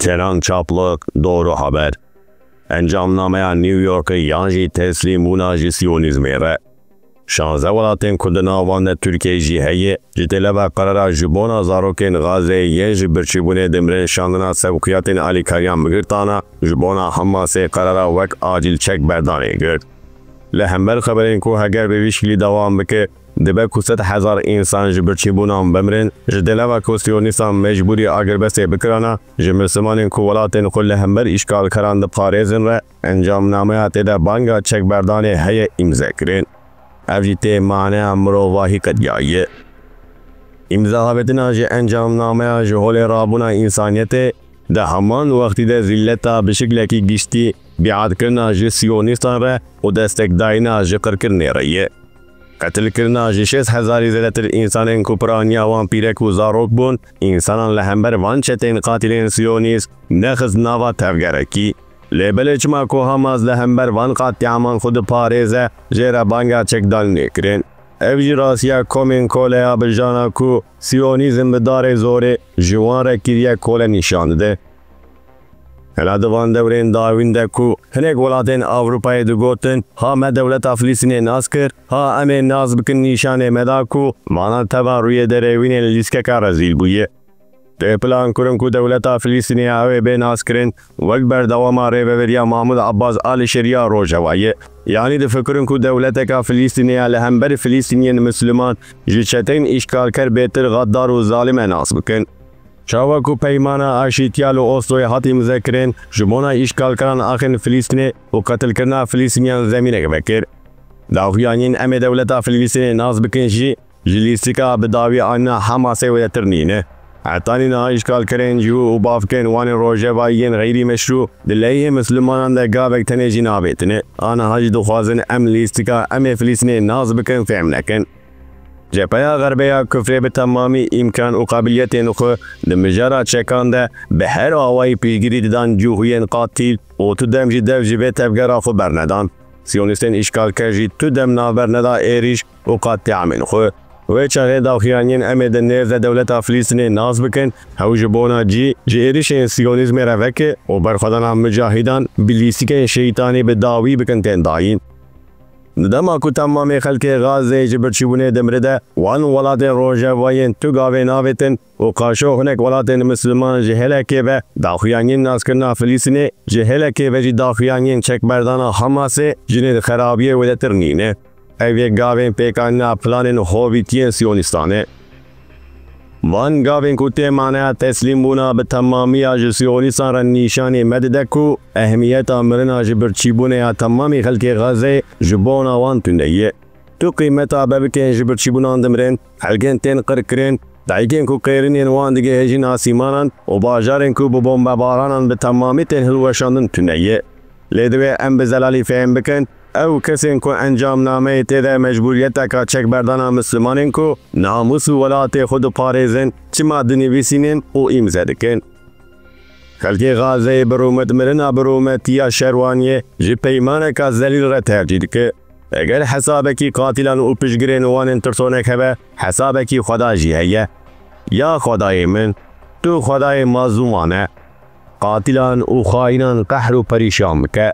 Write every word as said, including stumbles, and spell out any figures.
Teran Çaplik, Doğru Haber. Encamnameya New Yorkê yan jî teslîmbûna ji Siyonîzmê re. Şanzeh welatên ku di nav wan de Tirkiye jî heye, ji têleva qerara ji bona zarokên Gazeyê yên ji birçîbûnê dimirin şandina sewqiyatên alîkariyan bigirtana, ji bona Hamasê qerara wek acîl çekberdanê girt. Li hember xeberên ku heger bi vî şiklî dewam bike, dibe ku sed hezar însan ji birçîbûnan bimirin, ji têleva ku Siyonîstan mecbûrî agirbestê bikirana, ji Mislimanên ku welatên xwe li hember îşgalkeran diparêzin re encamnameya tê de banga çekberdanê heye îmze kirin. Ev jî tê maneya mirovahî qediyaye. Îmza avêtina ji encamnameya ji holê rabûna însaniyetê, di heman wextî de zîlleta bi şiklekî giştî bîatkirina ji Siyonîstan re û destekdayîna ji qirkirinê re ye. Qetilkirina ji şêst hezarî zêdetir însanên ku piraniya wan pîrek û zarok bûn, însanan li hember van çetên qatîlên Siyonîst nexist nava tevgerekî. Lê belê çima ku Hamas li hember van qatliaman xwe diparêze, jê re banga çekdanînê kirin. Ev jî rastiya komên koleya bijana ku Siyonîzm bi darê zorê ji wan re kiriye kole nîşan dide. Hela di van dewrên dawîn de ku hinek welatên Ewropayê digotin, ha me dewleta Filistînê nas kir, ha em ê nas bikin nîşanê me da ku mana teva rûyê derewînê li lîstikeka rezîl bûye. Tê plankirin ku dewleta Filistînê ya ew ê bê naskirin, wek berdewama rêveberiya Mahmud Abbas a li Şeriya Rojavayê. Yanî difikirin ku dewleteka Filistînê ya li hember Filistîniyên Misliman ji çeteyên îşgalker bêtir xeddar û zalim e nas bikin. Çawa ku peymana aşîtiya li Osloyê hat îmzekirin, ji bona îşgalkeran axin Filistînê û qetilkirina Filistîniyan zemînek vekir. Daxuyaniyên em ê dewleta Filistînê nas bikin jî, ji lîstika bi dawî anîna Hamasê wêtir nîne. Hetanî niha îşgalkerên cihû û bavkên wan ên rojevayî yên xeyrî meşrû di leyhê Mislimanan de gavek tenê jî navêtine. Aniha jî dixwazin em lîstika em ê Filistînê nas bikin fêm nekin. Cepheya Xerbê ya kufrê bi temamî îmkan û qabiliyetên xwe di mijara çekan de bi her awayî piştgirî didan cihûyên qatîl û tu dem jî dev ji vê tevgera xwe bernedan. Siyonîstên îşgalker jî tu dem navber neda êrîş û qatliamên xwe. Wê çaxê daxuyaniyên em ê di nêz de dewleta Filistînê nas bikin, hew ji bona cî ji êrişên Siyonîzmê re veke û berxwedana micahîdan bi lîstikên şeytanî bi dawî bikin tên dayîn. Di dema ku temamê xelkê Gazeyê ji birçîbûnê dimire de, wan welatên rojevayên tu gavê navêtin û qaşo hinek welatên Misliman ji hêlekê ve daxuyaniyên naskirina Filistînê, ji hêlekê ve jî daxuyaniyên çekberdana Hamasê jinê di xerabiyê wêdetir nîne. Ev yek gavên pêkanîna planên hovîtiyên Siyonîstan e. Van gavên ku tê maneya teslîmbûna bi temamiya ji Siyonîstan re nîşanî me dide ku ehmiyeta mirina ji birçîbûnê ya temamî xelkê Xezeyê ji bona wan tune ye. Tu qîmeta bebikên ji birçîbûnan dimirin, xelkên tên qirkirin, dayikên ku qêrînên wan digihêjin asîmanan û bajarên ku bi bombebaranan bi temamî tên hilweşandin tune ye. Lê divê em bi zelalî fêm bikin, ew kesên ku encamnameyê tê de mecbûriyeteka çekberdana Mislimanên ku namûs û welatê xwe diparêzin, çima dinivîsînin û îmze dikin? Xelkê Xazeyê bi rûmet mirina bi rûmetiya şerwaniyê ji peymaneka zelîl re tercîh dike. Eger hesabekî qatîlan û piştgirên wan ên tirsonek hebe, hesabekî Xweda jî heye. Ya Xwedayê min, tu Xwedayê mazlûman e. Qatîlan û xayînan qehr û perîşan bike.